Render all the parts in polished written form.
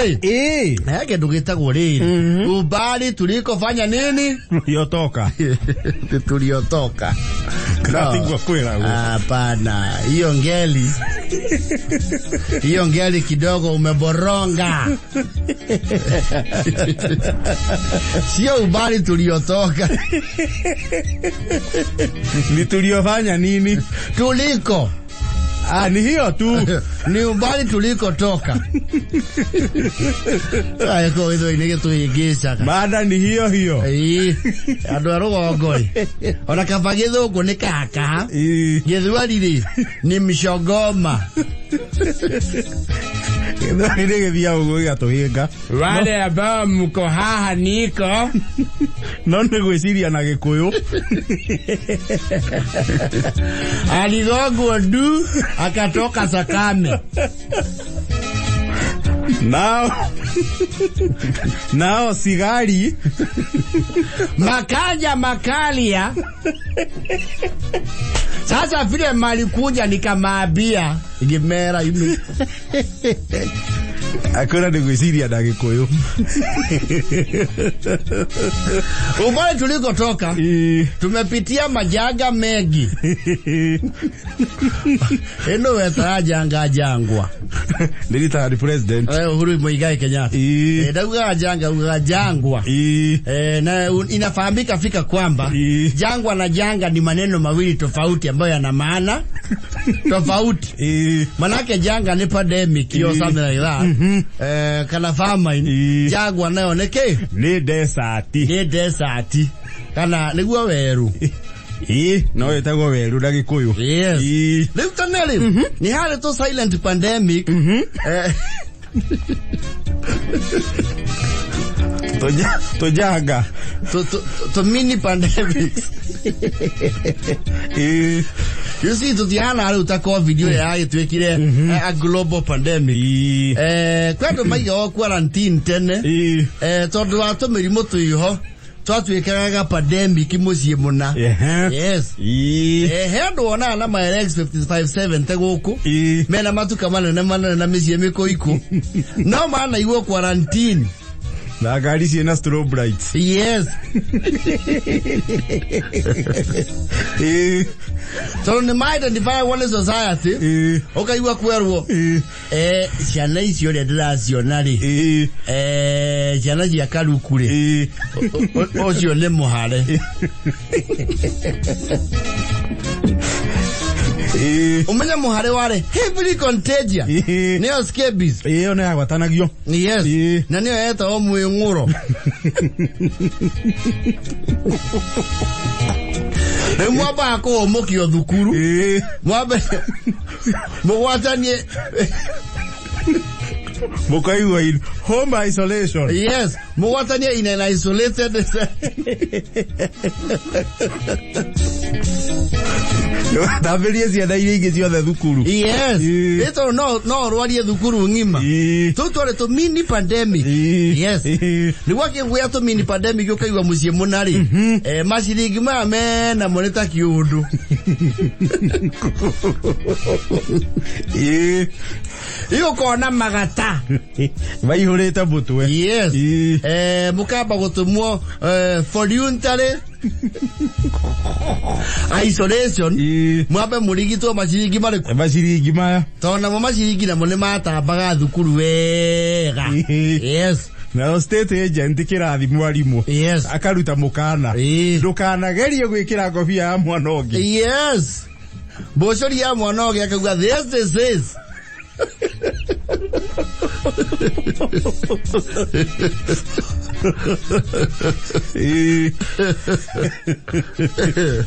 Rĩu rĩ, Ĩĩ. he kĩndũ gĩtagwo rĩrĩ umbali tulikofanya nini Yotoka. Tuliotoka. Katigwa kwĩragwo. Hapana, hiyo ngeli, hiyo ngeli kidogo umeboronga. Sio umbali tuliotoka. Ni tuliofanya nini? Tuliko. Ah, ni hiyo tu. Ni umbali tulikotoka. Ko ithuĩ gĩtũhĩngĩcaga. Mada ni hiyo hiyo. Ĩĩ, andũ a rũgongo rĩ, ona kaba gĩthũngũ nĩ kaka, Ĩĩ. gĩthweri rĩ ni mshogoma. Gĩthweri nĩ gĩthiaga ũguo gĩgatũhĩnga. Wale ambao mko haha niko No nĩ gwĩciria na Gĩkũyũ. Aligongwo ndu akatoka Sakame. Nao sigari. Makanja makalia. Sasa vile malikuja nikamaambia ngimera imi. Akũra nĩ gwĩciria na Gĩkũyũ. Umbali tulikotoka Ĩĩ. tumepitia majanga mengi. Ĩno wetaga janga jangwa. Nĩ retired president. Uhuru Muigai Kenyatta. Ĩĩ. Ndaugaga janga, ugaga jangwa. Ĩĩ. Na inafahamika fika kwamba Ĩĩ. jangwa na janga ni maneno mawili tofauti ambayo yana maana tofauti. Ĩĩ. Manake janga ni pandemic or Ĩĩ. something like that. Kana famine. Ĩĩ. Jangwa nayo nĩ kĩ? Nĩ desert. Nĩ desert. Kana nĩguo werũ. Ĩĩ, no ĩtagwo werũ na Gĩkũyũ. Yes. Ĩĩ. Rĩu tene rĩ, nĩ harĩ tũ silent pandemic. Tũjanga. Tũ mini pandemics. Ĩĩ. You see, tũtihana rĩu ta COVID ũrĩa yagĩtuĩkire a global pandemic. Ĩĩ. Kwĩ andũ maigagwo quarantine tene. Ĩĩ. Tondũ wa tũmĩrimũ twĩho twatuĩkaga pandemic mũciĩ mũna. Ehe. Yes. Ĩĩ. He andũ wonaga na ma RX 5570 gũkũ. Ĩĩ. Mena matuka manene manene na mĩciĩ mĩkũikũ. No manaigwo quarantine. Na ngari ciĩna strobe lights. Yes. Ĩĩ. Tondũ nĩ ma-identify nĩ society. Ĩĩ. Ũkaigua kwerwo. Ĩĩ. Ciana icio ũrĩa ndĩraciona rĩ. Ĩĩ. Ciana cia Karuku rĩ. Ĩĩ. Ũcio nĩ mũhare. Ĩĩ. Ũmenye mũhare warĩ heavily contagious. Ĩĩ. Nĩyo scabies. Ĩĩ, ĩyo nĩ yagwatanagio. Yes. Ĩĩ. Na nĩyo yetagwo mwĩng'ũro. Rĩu mwambaga kũhũmũkio thukuru. Ĩĩ. Mwambe mũgwatanie. Mũkaigua in home isolation. Yes, mũgwatanie in an isolated Thambĩrie ciana iria ingĩ ciothe thukuru. Yes. Ĩĩ. Ĩ tondũ no ũrwarie thukuru ng'ima. Ĩĩ. Tũu twarĩ tũ mini pandemic. Ĩĩ. Yes. Ĩĩ. Nĩguo akĩgwĩa tũ mini pandemic ũkaigua mũciĩ mũna rĩ. Maciringi maya menamo nĩ ta kĩũndũ. Ĩĩ. Ĩ ũkona magata. Maihũrĩte mũtwe. Yes. Ĩĩ. Mũkamba gũtũmwo voluntary isolation. Ĩĩ. Mwambe mũrigitwo maciringi marĩkũ? Maciringi maya. Tondũ namo maciringi namo nĩ matambaga thukuru wega. Ĩĩ. Yes. Nao state agent kĩrathi mwarimũ. Yes. Akaruta mũkana. Ĩĩ. Ndũkanagerie gwĩkĩra ngobia ya mwana ũngĩ. Yes. Mbũcũri ya mwana ũngĩ akauga this disease. Ĩĩ.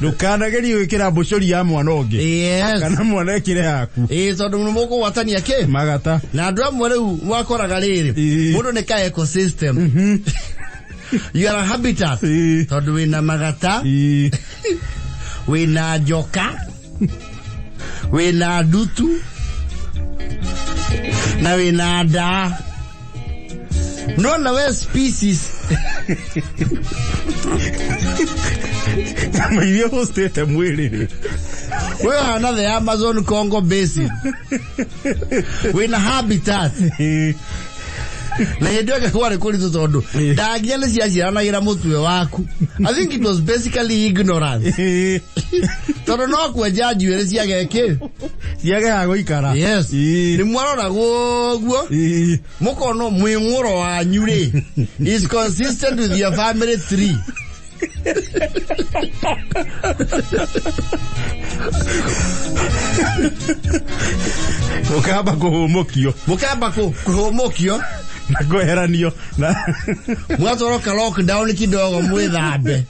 Ndũkanagerie gwĩkĩra mbũcũri ya mwana ũngĩ. Yes. Kana mwana ekĩre yaku. Ĩĩ, tondũ nĩ mũkũgwatania kĩ? Magata. Na andũ amwe rĩu wakoraga rĩrĩ, Ĩĩ. mũndũ nĩ ka ecosystem. You are a habitat. Ĩĩ. Tondũ wĩna magata, Ĩĩ. wĩna njoka, wĩna ndutu, na wĩna ndaa. No na we species. Nyama iria hostete mwĩrĩ rĩ. We hana the Amazon Congo basin. Wĩna habitat. Ĩĩ. Na hĩndĩ ĩyo kwarĩ kũritũ tondũ ndangia nĩ ciaciaranagĩra mũtwe waku. I think it was basically ignorance, tondũ no kwenja njuĩrĩ ciage kĩ. Ciage ha gũikara. Yes. Nĩ mwaroragwo ũguo, mũkono mwĩng'ũro wanyu rĩ is consistent with your family tree. Ũkamba kũhũmũkio. Mũkamba kũhũmũkio. Na kweheranio na Mwatwarwo ka lockdown kidogo mwĩthambe.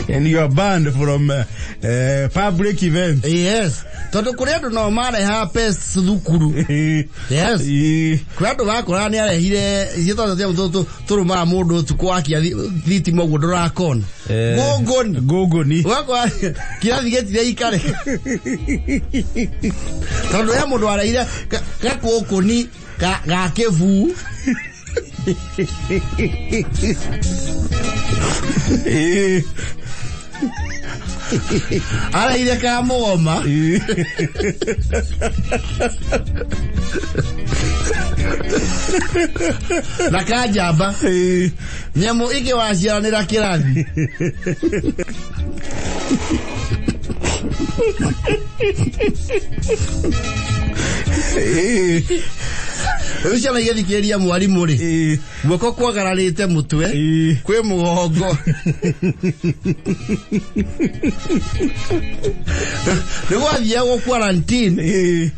And you are banned from public events. Yes, tondũ kũrĩ andũ nao marehaga pests thukuru. Yes. Kũrĩ andũ bakora nĩ arehire ciĩtwa cia tũrũmaga mũndũ ũtukũ wakia thitima ũguo ndũrakona. Ngũngũni. Ngũngũni. Ũgakora kĩrathi gĩtirĩ ikare tondũ he mũndũ arehire gakũngũni ga kĩbuu. Arehire ka mũgoma. Na ka njamba. Nyamũ ingĩ waciaranĩra kĩrathi. Rĩu ciana igĩthikĩrĩria mwarimũ rĩ, guoko kwagararĩte mũtwe kwĩ mũgongo nĩ gwathiagwo quarantine.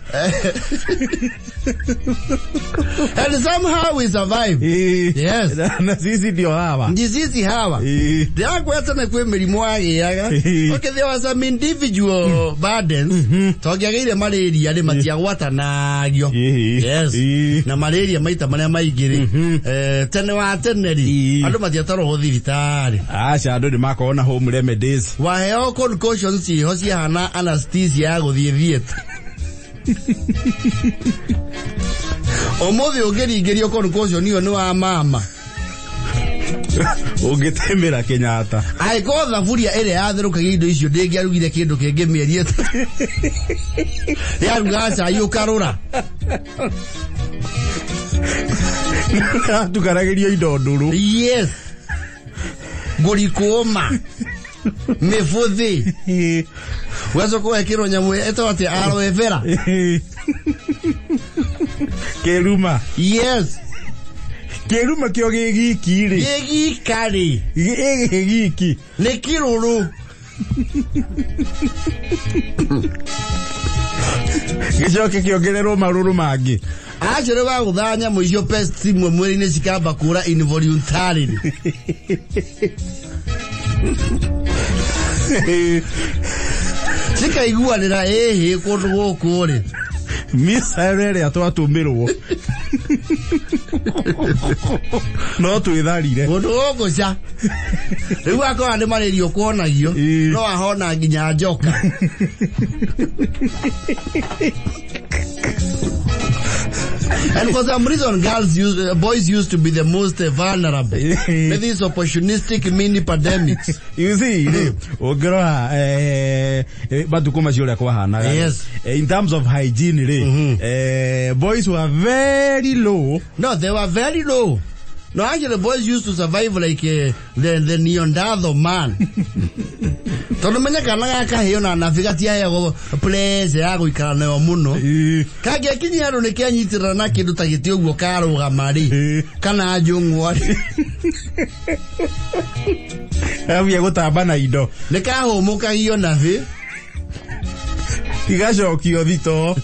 And somehow we survive. Yes. Na sisi ndio hawa. Ndi sisi hawa. Ndĩrakwĩra tene kwĩ mĩrimũ wagĩaga. Okay, there was some individual burdens. Tongĩagĩire malaria rĩ, matiagwatanagio. Yes. Na malaria maita marĩa maingĩ rĩ, tene wa tene rĩ, andũ matiatwaragwo thibitarĩ. Aca, andũ nĩ makorwo na home remedies. Waheo concussions ciĩho ciahana anesthesia ya gũthiĩ theatre. Ũmũthĩ ũngĩringĩrio concussion ĩyo nĩ wa mama. Ũngĩtĩmĩra Kenyatta. Angĩkorwo thaburia ĩrĩa yatherũkagia indo icio ndĩngĩarugire kĩndũ kĩngĩ mĩeri 3, yarugaga cai ũkarũra. Tukaragĩrio indo ndũrũ. Yes, ngũrikũma mĩbũthĩ, ũgacoka ũgekĩrwo nyamũ ĩtagwo atĩ aloe vera. Kĩruma. Yes. Kĩruma kĩo gĩ giki rĩ. Gĩgika rĩ. Gĩ giki. Nĩ kĩrũrũ. Gĩcoke kĩongererwo marũrũ mangĩ. Acio rĩ wagũthaga nyamũ icio, pest imwe mwĩrĩ-inĩ cikamba kũra involuntarily. Cikaiguanĩra ĩhĩ kũndũ gũkũ rĩ. Missile ĩrĩa twatũmĩrwo no twĩtharire. Kũndũ gũkũ ca rĩu akorwo nĩ marĩrio kuonagio. No ahona nginya njoka. And for some reason, boys used to be the most vulnerable with these opportunistic mini pandemics. You see rĩ, ũngĩrora matukũ macio ũrĩa kwahanaga rĩ, in terms of hygiene rĩ, boys were very low. No, they were very low. No, actually, boys used to survive like the Neanderthal man. Tondũ menya kana gakahĩo na nabi gatiaheagwo place ya gũikara nayo mũno. Kangĩakinyia handũ nĩ kĩanyitĩrĩra na kĩndũ ta gĩtĩ ũguo karũgama rĩ, kana njũng'wa rĩ, Ambia gũtamba na indo. Nĩ kahũmũkagio nabi. Igacokio thito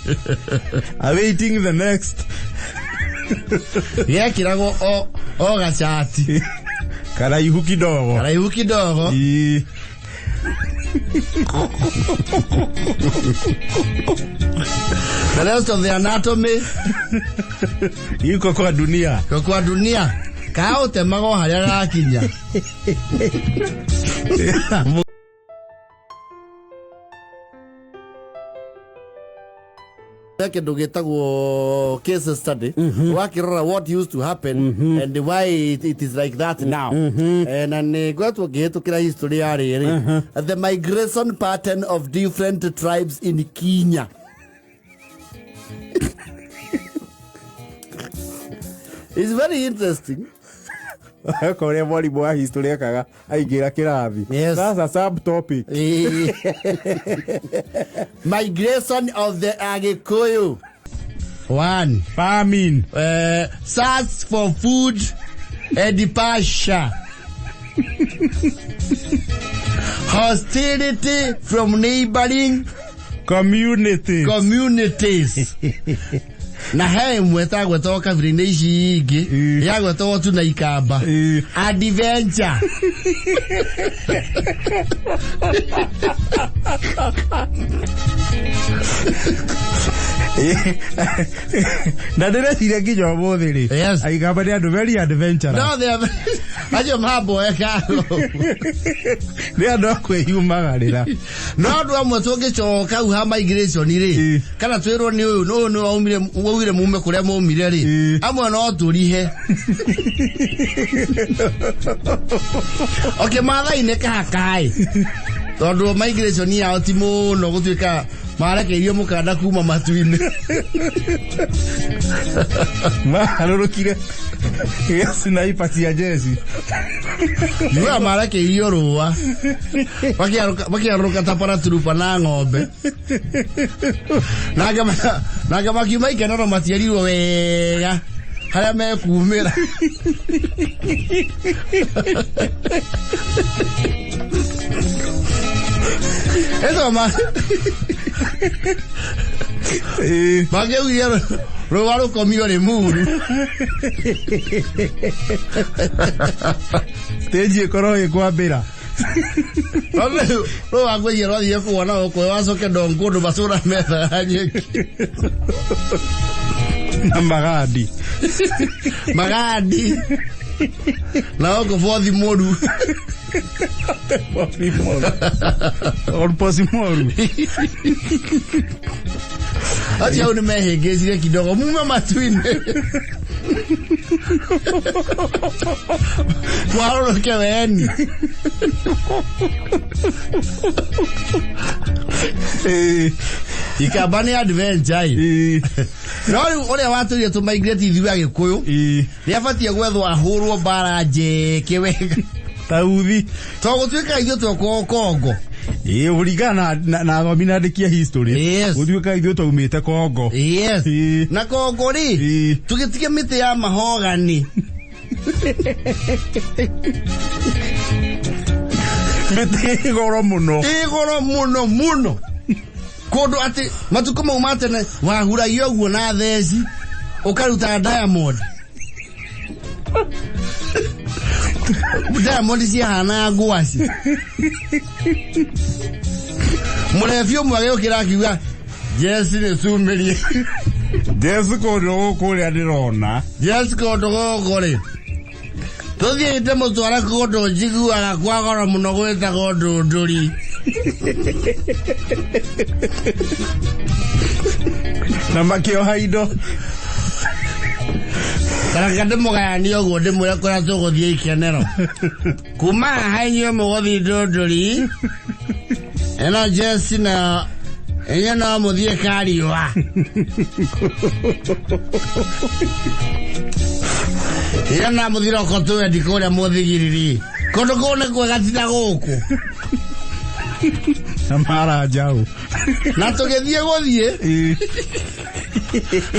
awaiting the next. Gekĩragwo o gacati. Karaihu kidogo. Karaihu kidogo. The rest of the anatomy iko kwa dunia. Kwa kwa dunia kaũtemagwo harĩa gakinya. Kĩndũ gĩtagwo case study, wakĩrora what used to happen and why it is like that now. Na nĩ ngoretwo ngĩhĩtũkĩra history ya rĩrĩ, the migration pattern of different tribes in Kenya. It's very interesting. Korĩa mwarimũ wa history ekaga aingĩra kĩrathi. Yes. Sasa subtopic. Migration of the Agikuyu. One. Famine. Search for food and pasture. Hostility from neighboring community communities. Na he ĩmwe tagwetagwo kabira-inĩ ici ingĩ yagwetagwo tu na ikamba. Adventure. Na ndĩreciria nginya ũmũthĩ rĩ, Yes. aikamba nĩ andũ very adventurous. No, they are acio mamboeka. Nĩ andũ a kwĩyumagarĩra. No andũ amwe tũngĩcoka hau ha migration rĩ, kana twĩrwo nĩ ũyũ ũyũ nĩ waumire waugire mume kũrĩa maumire rĩ, amwe no tũrihe. Okay, Maathai nĩ kahakaĩ tondũ migration yao ti mũno gũtuĩka marekeirio mũkanda kuma matu-inĩ. Maharũrũkire sniper cia jeci. Njugaga marekeirio rũa makĩarũrũka ta paraturuba na ng'ombe nanga makiuma ikenero matierirwo wega harĩa mekumĩra. Ĩto makĩugire rũa rũkomio rĩ muru. Stage ĩkorwo ĩkwambĩra. Rũa ngwĩciria rwathire kuona gũkũ wacoke ndongũndũ matũra methaga nyeki na magandi. Magandi na gũkũ bothi mũru. Bothi moru. Olposi moru. Acio hau nĩ mehĩngĩcire kidogo mume matu-inĩ mwarũrũke weni. Ikamba nĩ adventure ĩ. No rĩu ũrĩa watũire tũ migrate ithuĩ Agĩkũyũ nĩ abatiĩ gwethwo ahũrwo mbara njĩke wega. Tauthi. To gũtuĩka ithuĩ twekwo Kongo. Ĩĩ, kũringana na athomi na andĩki a history. Yes. Gũtuĩka ithuĩ twaumĩte Kongo. Yes. Na Kongo rĩ, tũgĩtige mĩtĩ ya mahogani. Mĩtĩ ĩ goro mũno. Ĩ goro mũno mũno. Kũndũ atĩ matukũ mau ma tene wahuragia ũguo na theci ũkaruta diamond. Diamond ciahanaga ngwaci. Mũrebi ũmwe agĩũkĩra akiuga Jesi nĩ cumĩrie. Jesi kũndũ gũkũ ũrĩa ndĩrona. Jesi kũndũ gũkũ rĩ, tũthiĩte mũtware kũndũ njiguaga kwa goro mũno gwĩtagwo Ndũndũri. Na makĩoha indo. Karanga ndĩmũgayanie ũguo ndĩmwĩre kũrĩa tũgũthiĩ ikenero. Kuma haha inyuĩ mũgũthiĩ Ndũndũri, ĩno Jesi na inyuĩ no mũthiĩ Kariũa. Inyuĩ no mũthiĩ roko twendi kũrĩa mũthigiriri. Kũndũ kũu nĩ kwega ti ta gũkũ. Na mara njaũ. Na tũgĩthiĩ gũthiĩ.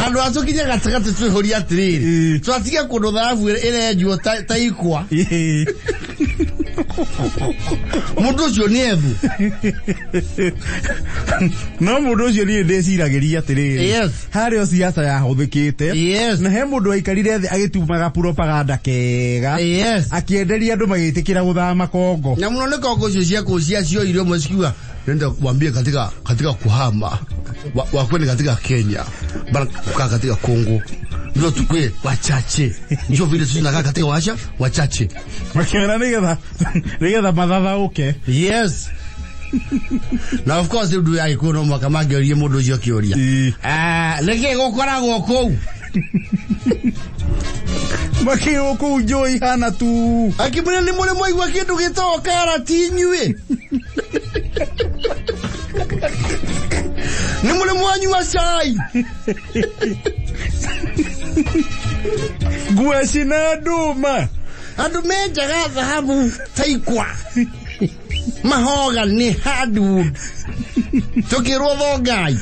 Handũ ha tũkinye gatagatĩ twĩhũrie atĩrĩrĩ. Twatiga kũndũ thahabu ĩrenjwo ta ikwa. Mũndũ ũcio nĩ ethu. No mũndũ ũcio niĩ ndĩciragĩria atĩrĩrĩ. Yes. Harĩ o siasa yahũthĩkĩte. Yes. Na he mũndũ waikarire thĩ agĩtumaga propaganda kega. Yes. Akĩenderia andũ magĩtĩkĩra gũthama Kongo. Na mũno nĩ Kongo icio cia kũu cia cioire ũmwe cikiuga nenda kuambia katika kuhama wakwende katika Kenya bana kukaa katika Kongo ndio tukue wachache ndio vile sisi tunakaa katika washa wachache Makĩona nĩgetha mathathaũke. Yes. Na of course ndu ya Gĩkũyũ no mwaka mangĩorie mũndũ ũcio kĩũria. Nĩkĩ gũkoragwo kũu? Makĩrwo kũu njũĩ ihana tu. Akĩmwĩra nĩ mũrĩ mwaigua kĩndũ gĩtagwo karati inyuĩ? Nĩ mũrĩ mwanyua cai? Ngweci na ndũma. Andũ menjaga thahabu ta ikwa. Mahogany hardwood. Tukirwo thongai.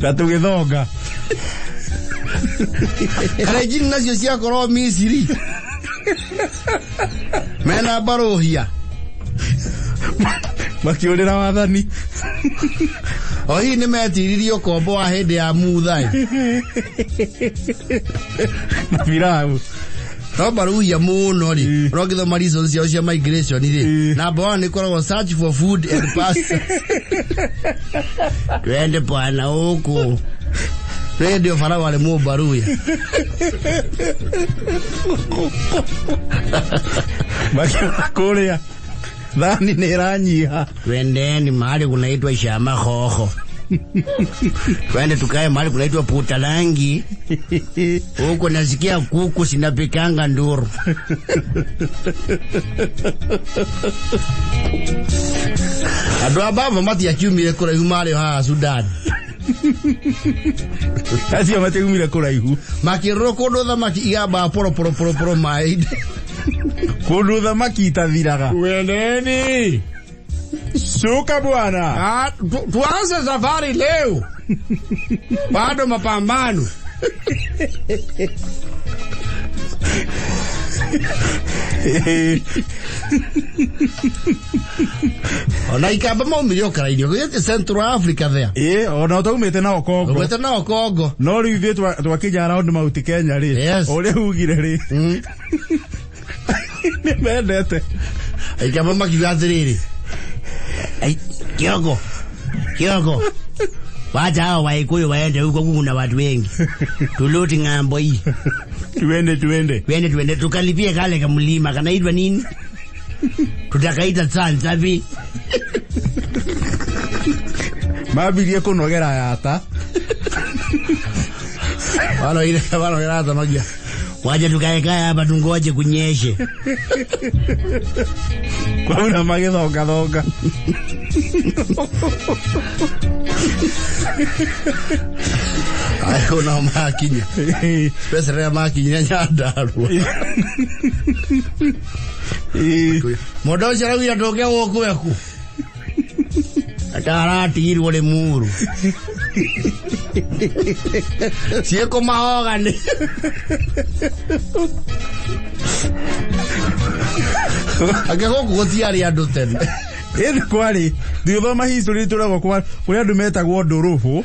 Na tũgĩthonga. Karenjini nacio ciakorwo Misiri. Mena mbarũhia. Makĩũrĩra wathani. O hihi nĩ metiririe ũkombo wa hĩndĩ ya Mutha. Na Firaũ. No mbaruhia mũno rĩ, ũrongĩthoma reasons ciao cia migration rĩ, number one ĩkoragwo search for food and pastures. Twende bwana huku. Hĩndĩ ĩyo Farao arĩ mũmbaruya. Makiona kũrĩa thani nĩ ĩranyiha. Twendeni mahali kunaitwa Shamahoho. Twende tukae mahali kunaitwa Putalangi. Huko nasikia kuku zinapikanga nduru. Andũ a Bava matiakiumire kũraihu marĩ o haha Sudan. Acio matiaumire kũraihu. Makĩrũrwo kũndũ thamaki igambaga poro poro poro poro maĩ-inĩ. Kũndũ thamaki itathiraga. Twendeni. Shuka bwana. Ah, tuanze safari leo. Bado mapambano. Ona ikamba maumire o karaini. Central Africa there. Ĩ, ona ũtaumĩte nao Kongo. Ũgwete nao Kongo. No rĩu ithuĩ twakinya round Mount Kenya rĩ. Yes. Ũrĩa ugire rĩ. Nĩ mendete. Ikamba makiuga atĩrĩrĩ. Ai, Kioko. Kioko. Wacha hao Waikuyu waende huko, kuna watu wengi. Tuloti ng'ambo hii. Tuende tuende. Twende twende tukalipie kale kamlima kanaitwa nini? Tutakaita Tsanzavi. Mambirie kũnogera yata. Wano ile wano ile hata magia. Waje tukae kae hapa tungoje kunyeshe. Kwaura magĩthongathonga. Ayo nao makinya. Pesa rĩa makinyire Nyandarua. Mũndũ ũcio araugire ndũke gũkũ eku. Ataratigirwo nĩ muru. Ciĩkũ mahogany. Anga gũkũ gũtiarĩ andũ tene. Ĩndĩ kwarĩ thutha history tũragwo kwa kũrĩ andũ metagwo ndũrũbũ,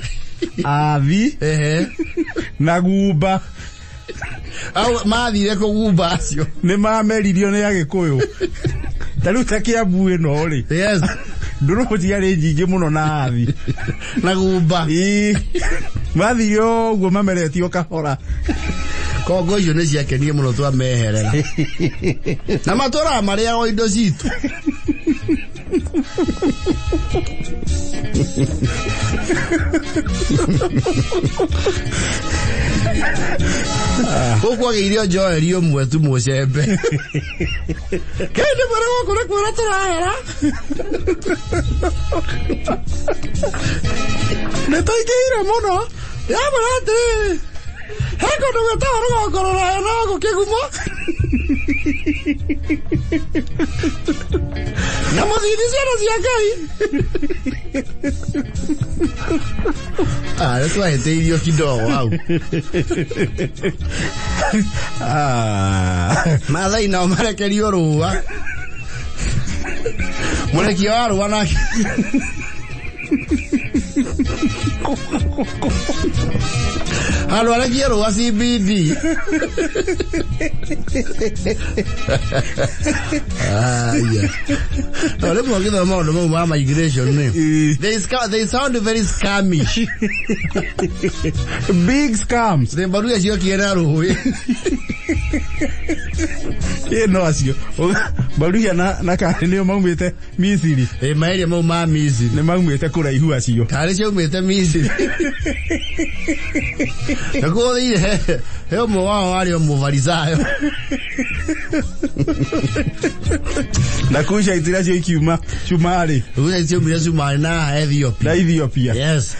athi Ehe. na gumba. Au mathire kũgumba acio. Nĩ mameririo nĩ Agĩkũyũ. Ta rĩu ta Kĩambu ĩno rĩ. Yes. Ndũrũbũ ciarĩ nyingĩ mũno na athi. Na gumba. Ĩĩ. Mathire ũguo mameretio kahora. Kongo icio nĩ ciakenire mũno twameherera. Na matũraga marĩaga indo citũ. Gũkũ agĩire o Joeli ũmwe tu mũcembe. Kĩndĩ mwĩre gũkũ nĩ kwĩra tũrahera. Nĩ tũingĩhire mũno. Ndĩramwĩra atĩrĩrĩ, he kũndũ gwĩtagwo rũgongo rũraya no gũkĩgumo. Na mũthithi ciana cia Ngai. Ah, nĩ twahĩtĩirio kidogo hau. Maathai nao marekerio rũa. Mũrekia wa rũa nake. Handũ arekie rũa CBD. Aya. No rĩmwe ũgĩthoma maũndũ mau ma migration nĩ. They sound very scamish. Big scams. Thimbaruya ciokire na rũĩ. Ĩ no acio. Baruya na karĩ nĩo maumĩte Misiri. Ĩ maeria mau ma Misiri. Nĩ maumĩte kũraihu acio. Karĩ ciaumĩte Misiri. Na kũthire he ũmwe wao warĩ o mũbarisayo. Na kuca itira cio ikiuma Cumarĩ. Kuca ciaumire Cumarĩ na Ethiopia. Na Ethiopia. Yes.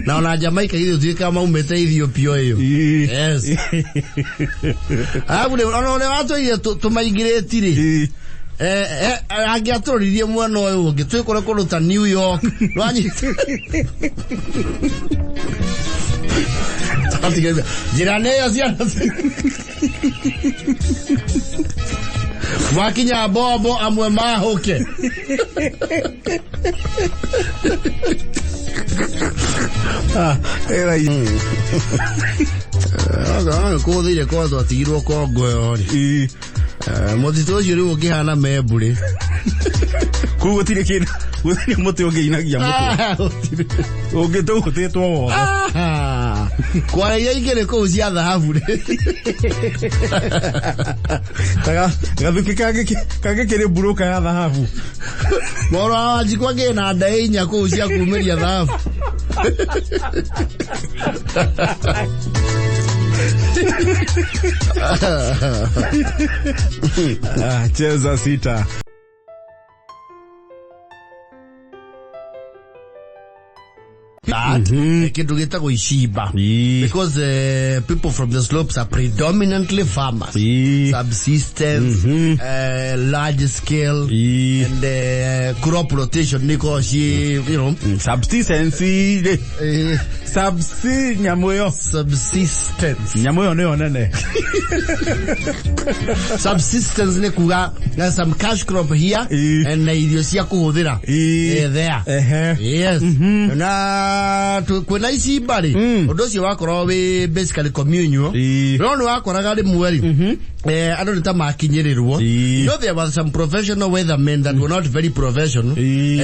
Na ona Jamaica githĩ ũtuĩkaga maumĩte Ethiopia ĩyo. Yes. Arabu rĩ, ona ũrĩa watwĩrire tũmaingĩrĩti rĩ, angĩatũroririe mwena ũyũ ũngĩ twĩkore kũndũ ta New York. Nĩwanyita? Twatigĩrĩra. Njĩra nĩ ĩyo ciana mwakinya bombo amwe mahũke. Ĩra Kũthĩire korwo twatigirwo Kongo ĩyo rĩ. Mũtitũ ũcio rĩu ũngĩhana membũrĩ. Kũu gũtirĩ kĩndũ, gũtirĩ mũtĩ ũngĩinagia mũtwe. Ũngĩtũgũtĩtwo wothe. Kwara iria ingĩrĩ kũu cia thahabu rĩ. Gathukĩ kangĩkĩrĩ mburũka ya thahabu. Mũrũ wa Wanjikũ akĩrĩ na ndaĩ inya kũu cia kumĩria thahabu. Cheza sita. That kindu gitagwo icimba. Because people from the slopes are predominantly farmers. Subsistence, large scale, and crop rotation niko ci, you know. Subsistence rĩ. Subsi nyamũ ĩyo. Subsistence. Nyamũ ĩyo nĩyo nene. Subsistence nĩ kuga some cash crop here and na irio cia kũhũthĩra there. Yes. Na kwĩna icimba rĩ, ũndũ ũcio wakorwo wĩ basically communal. No nĩ wakoraga rĩmwe rĩ, andũ nĩ ta makinyĩrĩrwo. You know there were some professional weathermen that were not very professional.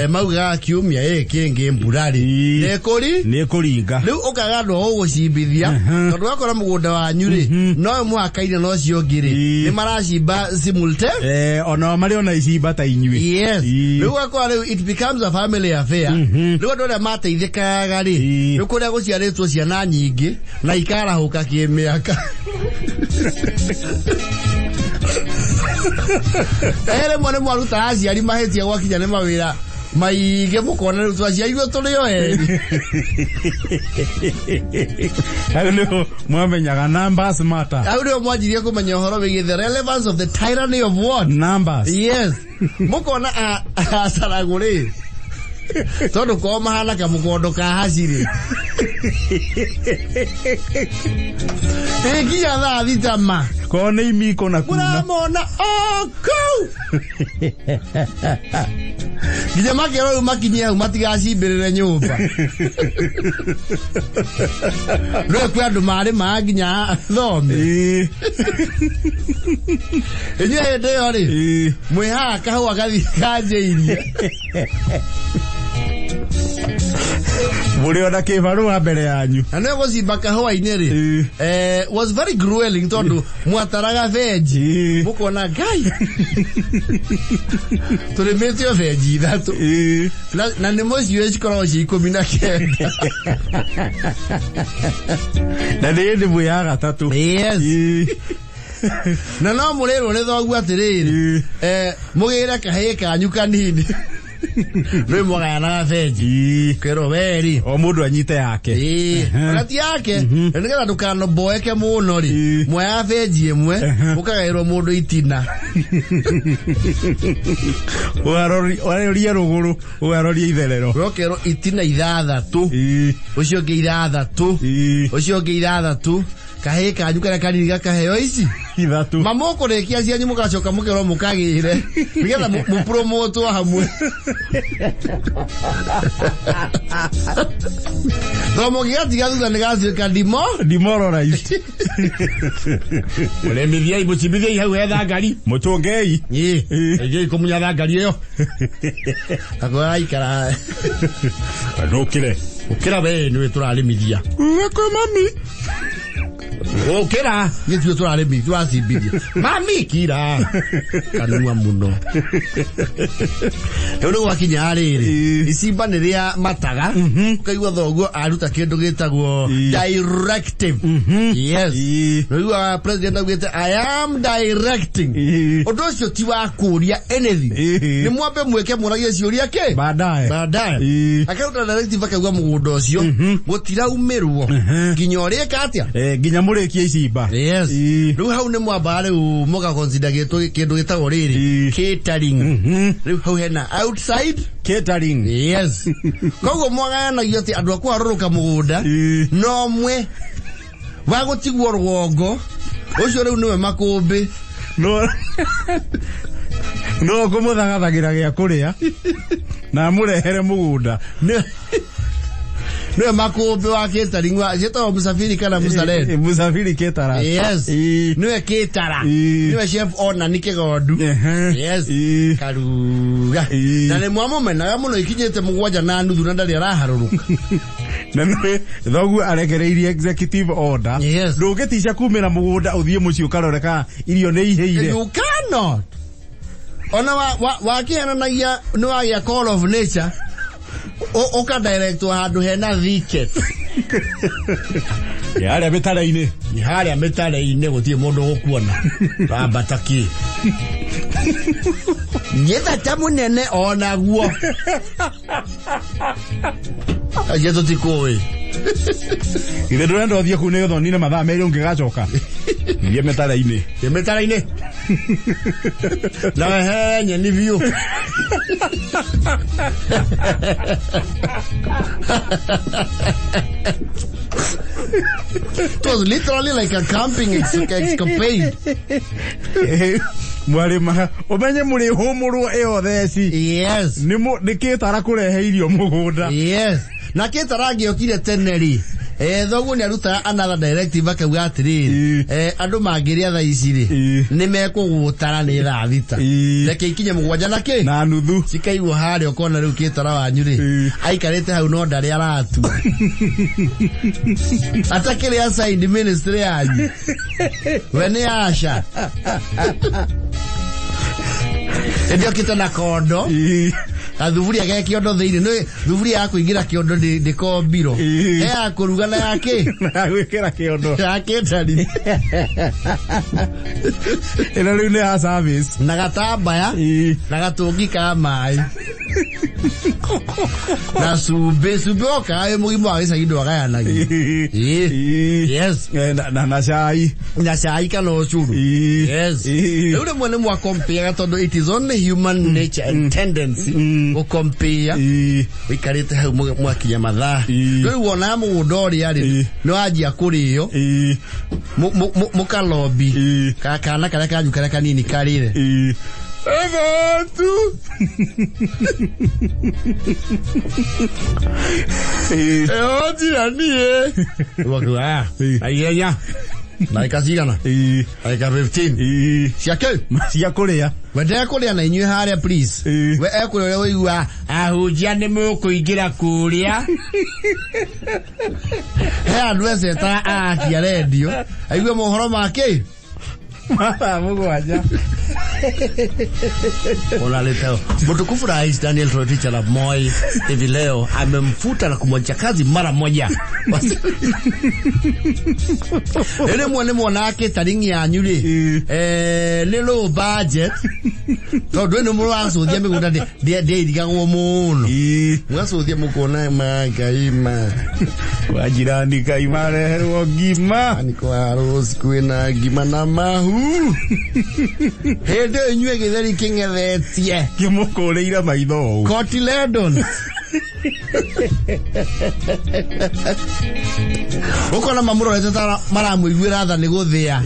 Maugaga kiumia kĩngĩ mbura rĩ. Nĩ kũri? Nĩ kũringa. Rĩu ũkaga andũ a gũgũcimbithia, tondũ wakora mũgũnda wanyu rĩ, no mũhakaine na ũcio ũngĩ rĩ, nĩ maracimba simultaneously. Ona marĩ ona icimba ta inyuĩ. Yes. Rĩu ũgakora rĩu it becomes a family affair. Rĩu andũ arĩa mateithĩkaga rĩ, rĩu kũrĩa gũciarĩtwo ciana nyingĩ na ikarahũka kĩmĩaka. Rĩmwe nĩ mwarutaga aciari mahĩtia gwakinya nĩ mawĩra maingĩ mũkona rĩu twaciarirwo tũrĩ o erĩ. Hau nĩho mwamenyaga numbers matter. Hau nĩho mwanjirie kũmenya ũhoro wĩgiĩ the relevance of the tyranny of what? Numbers. Yes. Mũkona acaragũ rĩ, tondũ kwao mahana kamũkondo ka haci rĩ. Ĩkinya thaa thita ma. Kwao nĩ imiko na kuna. Mũramona o kũu. Nginya makerwo rĩu makinyie hau matigacimbĩrĩre nyũmba. Rĩu kwĩ andũ marĩmaga nginya thome. Inyuĩ hĩndĩ ĩyo rĩ, mwĩhaga kahũa gathiĩ kanjĩirie. Mũrĩ ona kĩbarũa mbere yanyu. Na nĩyo gũcimba kahũa-inĩ rĩ, was very grueling tondũ mwataraga benji. Mũkona Ngai. Tũrĩmĩte o benji ithatũ. Na nĩ mũciĩ cikoragwo ci 19. Na nĩ hĩndĩ mwĩ ya gatatũ. Yes. Na no mũrĩrwo nĩ thoguo atĩrĩrĩ, mũgĩre kahĩĩ kanyu kanini. Rĩu mwagayanaga benji. Kwĩrwo weri. O mũndũ anyite yake. Ona ti yake. Na nĩgetha ndũkanoboeke mũno rĩ, mwoyaga benji ĩmwe, mũkagaĩrwo mũndũ itina. Ũgaroria rũgũrũ, ũgaroria itherero. Ũrokerwo itina ithathatũ. Ũcio ũngĩ ithathatũ. Ũcio ũngĩ ithathatũ. Kahĩĩ kanyu karĩa kanini gakaheo ici. Ithatũ. Ma mũkũrĩkia cianyu mũgacoka mũkerwo mũkagĩre. Nĩgetha mũpromotwo hamwe. Tondũ mũngĩgatiga thutha nĩ gatuĩka ndimo. Demoralized. Mũrĩmithiei, mũcimbithiei hau he thangari. Mũtũngei. Ĩngĩi kũmunya thangari ĩyo. Akoraikara. Ndũkĩre. Ũkĩra we nĩwe tũrarĩmithia. Uga kwĩ mami. Ũkĩra gĩtuo tũrarĩmi tũracimbithia mami kira kanua mũno. Rĩu nĩ gwakinya rĩrĩ, icimba nĩ rĩa mataga, ũkaigua thoguo aruta kĩndũ gĩtagwo directive. Yes. Rĩu president augĩte, "I am directing." Ũndũ ũcio ti wa kũũria anything. Nĩ mwambe mwĩke mũragie ciũria kĩ Baadaye. Baadaye. Akaruta directive akauga mũgũnda ũcio gũtiraumĩrwo nginya ũrĩka atĩa? Nginya mũrĩkie icimba. Yes. Rĩu hau nĩ mwambaga rĩu mũga consider kĩndũ gĩtagwo rĩrĩ, catering. Rĩu hau hena outside Catering. Yes, koguo mwagayanagio atĩ andũ a kũharũrũka mũgũnda no mwe wa gũtigwo rũgongo ũcio rĩu nĩwe makũmbĩ. No kũmũthagathagĩra gĩa kũrĩa na amũrehere mũgũnda. Nĩwe makũmbĩ wa catering wa ciĩtagwo Msafiri kana Msalend. Musafiri Caterers. Yes. Nĩwe caterer. Nĩwe chef ona nĩ kĩgondu. Yes. Karuga. Na nĩ mwamũmenaga mũno ikinyĩte 7:30 na ndarĩ araharũrũka. Na nĩ thoguo arekereirie executive order. Ndũngĩtica kumĩra mũgũnda ũthiĩ mũciĩ ũkarore kana irio nĩ ihĩire. You cannot. Ona wakĩhananagia nĩ wagĩa call of nature, ũka directwo handũ hena thicket. Harĩa mĩtare-inĩ. Nĩ harĩa mĩtare-inĩ, gũtirĩ mũndũ ũgũkuona wambata kĩ gĩthata mũnene onaguo acio tũtikũĩ. Ithe ndũrenda ũthiĩ kũu nĩgetha ũnine mathaa 2 ũngĩgacoka. Thiĩ mĩtare-inĩ. Thiĩ mĩtare-inĩ na weherere nyeni biũ. It was literally like a camping escapade. Mwarĩma ũmenye mũrĩ hũmũrwo ĩyo theci. Nĩ kĩtara kũrehe irio mũgũnda. Yes. Na kĩtara angĩokire tene rĩ, thoguo nĩ arutaga another directive akauga atĩrĩrĩ, andũ mangĩrĩa thaa ici rĩ, nĩ mekũgũtara nĩ thaa 6. Reke ikinye 7 na kĩ? Na nuthu. Cikaigwo harĩa ũkona rĩu kĩtara wanyu rĩ, aikarĩte hau no ndarĩ aratua. Atakĩrĩ assigned ministry yanyu. We nĩ aca. Ĩndĩ okĩte na kondo. Gathuburia ge kĩondo thĩinĩ, nĩ thuburia ya kũingĩra kĩondo ndĩkombirwo. He ya kũruga na ya kĩ? Na ya gwĩkĩra kĩondo. Ya kĩtari. Ĩno rĩu nĩ ya service. Na gatambaya. Na gatũngi ka maĩ. Na cumbĩ, cumbĩ woka wĩ mũgima wa gĩcagi ndwagayanagio. Yes. Na cai. Na cai kana ũcũrũ. Yes. Rĩu rĩmwe nĩ mwakompeaga tondũ it is only human nature and tendency gũkompea. Ũikarĩte hau mwakinya mathaa. Rĩu wonaga mũgũnda ũrĩa rĩ, nĩ wanjia kũrĩo. Mũkalombi. Kana karĩa kanyu karĩa kanini karĩre. Ebatu. Ojira niĩ. Wakiwa, aigenya. Ndagĩka cigana? Ndagĩka 15. Cia kĩ? Cia kũrĩa. We ndekũrĩa na inyuĩ harĩa please. We ekũrĩa ũrĩa ũigua ahunjia nĩ mũkũingĩra kũrĩa. He andũ ecetaga arakia rendio aigue mohoro ma kĩ? Mathaa 7. Unaleta mtukufu Rais Daniel Toroitich arap Moi hivi leo amemfuta na kumwacha kazi mara moja. Rĩmwe nĩ mwonaga catering yanyu rĩ, nĩ low budget tondũ nĩ mũracũthia mĩgũnda ndĩirigagwo mũno, mũgacũthia mũkona mangai ma Kwa jirani kaimareherwo ngima. Ni kwa Rose kwĩna ngima na mahu hĩndĩ ĩyo inyuĩ gĩtheri kĩng'ethetie Kĩmũkũrĩire maitho ũũ. Cotyledon ũkona mamũrorete ta maramũiguĩra tha nĩ gũthĩa.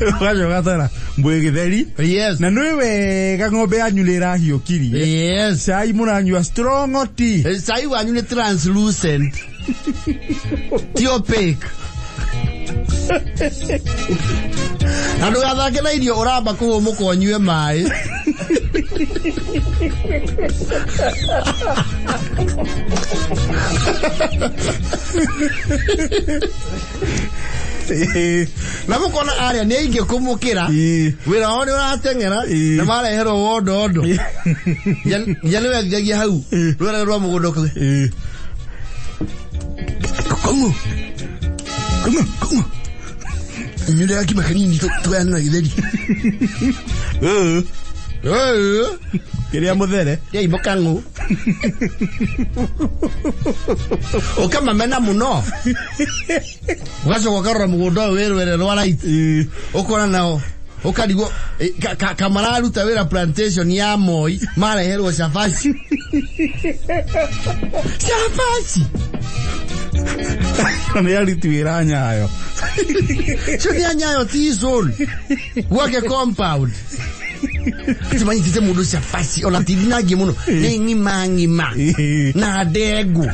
Ũgacoka tara mwĩ gĩtheri. Yes. Na nĩ wega ng'ombe yanyu nĩ ĩrahiũkirie. Yes. Cai mũranyua strong tea. Cai wanyu nĩ translucent, ti opaque. Na ndũgathake na irio, ũramba kũhũmũka ũnyue maĩ. Na mũkona arĩa nĩ aingĩ kũmũkĩra. Wĩra wao nĩ ũrateng'era na mareherwo wondondo. Nginya nĩ wethiagia hau rwere rwa mũgũnda ũkauga kong'o kong'o kong'o inyuĩ gakima kanini tũgayane na gĩtheri. Kĩrĩa mũthere. Rĩai mũkang'ũ. Ũkamamena mũno. Ũgacoka ũkarora mũgũnda ũyũ wĩ rwere rwa right. Ũkona nao ũkarigwo kamararuta wĩra plantation ya Moi mareherwo cabaci. Cabaci. Nĩ aruti wĩra Nyayo. Cio nĩ a Nyayo T-zone. Gwake compound. Timanyitĩte mũndũ cabaci ona ti thinangie mũno nĩ ng'ima ng'ima na ndengũ.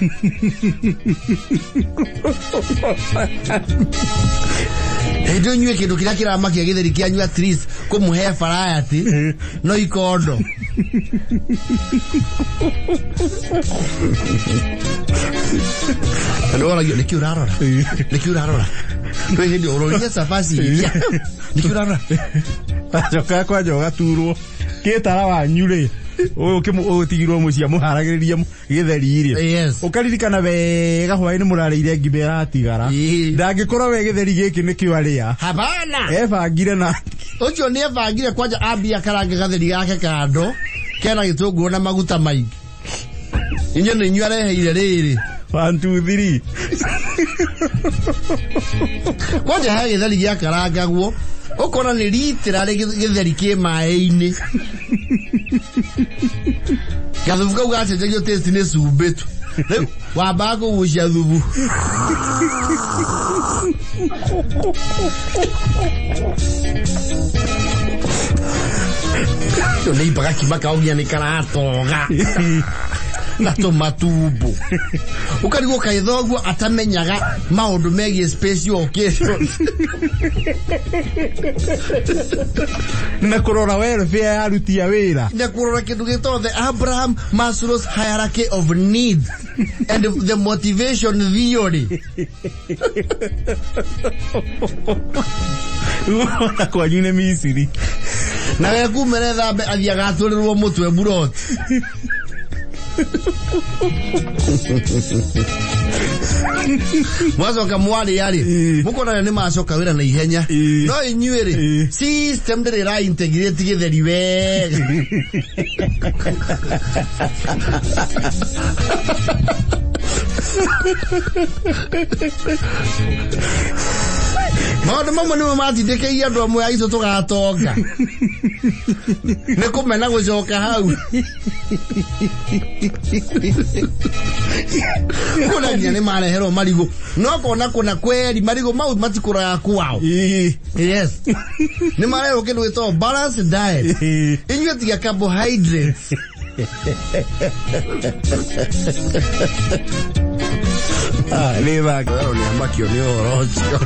Hĩndĩ inyuĩ kĩndũ kĩrĩa kĩramakia gĩtheri kĩanyu at least kũmũhe variety no ikondo. Na nĩworagio nĩkĩ ũrarora? Nĩkĩ ũrarora? Kwĩ hĩndĩ ũrorire cabaci iria. Nĩkĩ ũrarora? Acoka kwanja ũgaturwo kĩtara wanyu rĩ ũyũ ũtigirwo mũciĩ amũharagĩrĩria gĩtheri rĩ. Yes. Ũkaririkana wega hwaĩ-inĩ mũrarĩire ngima ĩratigara. Ndangĩkorwo we gĩtheri gĩkĩ nĩkĩo arĩa. Hapana. Ebangire na Ũcio nĩ ebangire kwanja ambia karange gatheri gake kando kena gĩtũngũrũ na maguta maingĩ. Inyuĩ nĩ inyuĩ areheire rĩrĩ. 1 2 3. Kwanja he gĩtheri gĩakarangagwo ũkona nĩ literally gĩtheri kĩ maĩ-inĩ. Gathubu kau gacenjagio taste nĩ cumbĩ tu. Rĩu wambaga kũgucia thubu. Rĩu nĩ imba gakima kao nginya nĩ karatoga. Na tũmatumbo. Ũkarigwo kaĩ thoguo atamenyaga maũndũ megiĩ special occasion. Na kũrora welfare ya aruti a wĩra. Na kũrora kĩndũ gĩtagwo the Abraham Maslow's hierarchy of needs and the motivation theory. Na kwanyu nĩ Misiri. Na we kumere thambe athiaga atũrĩrwo mũtwe mburoti. Mwacoka mwarĩa rĩ, mũkona nĩ macoka wĩra na ihenya. No inyuĩ rĩ, system ndĩrĩ ĩra integrate gĩtheri wega. Maũndũ mamwe nĩmo matindĩkĩirie andũ amwe aitũ tũgatonga. Nĩ kũmena gũcoka hau. Kũna nginya nĩ mareherwo marigũ. No kona kũna kweri marigũ mau matikũraga kwao. Yes. Nĩ mareherwo kĩndũ gĩtagwo balanced diet. Inyuĩ tiga carbohydrates. Nĩ thaka. Nĩ amakio nĩ ũhoro ũcio.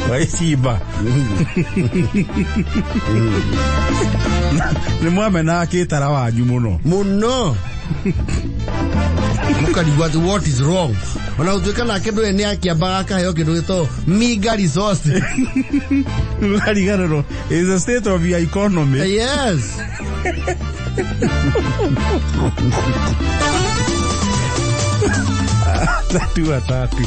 Waicimba. Nĩ mwamenaga kĩtara wanyu mũno. Mũno. Mũkarigwo atĩ what is wrong. Ona gũtuĩka nake ndũĩ nĩ akĩambaga akaheo kĩndũ gĩtagwo meager resources. Ũkariganĩrwo is the state of your economy. Yes. Tatu atatu.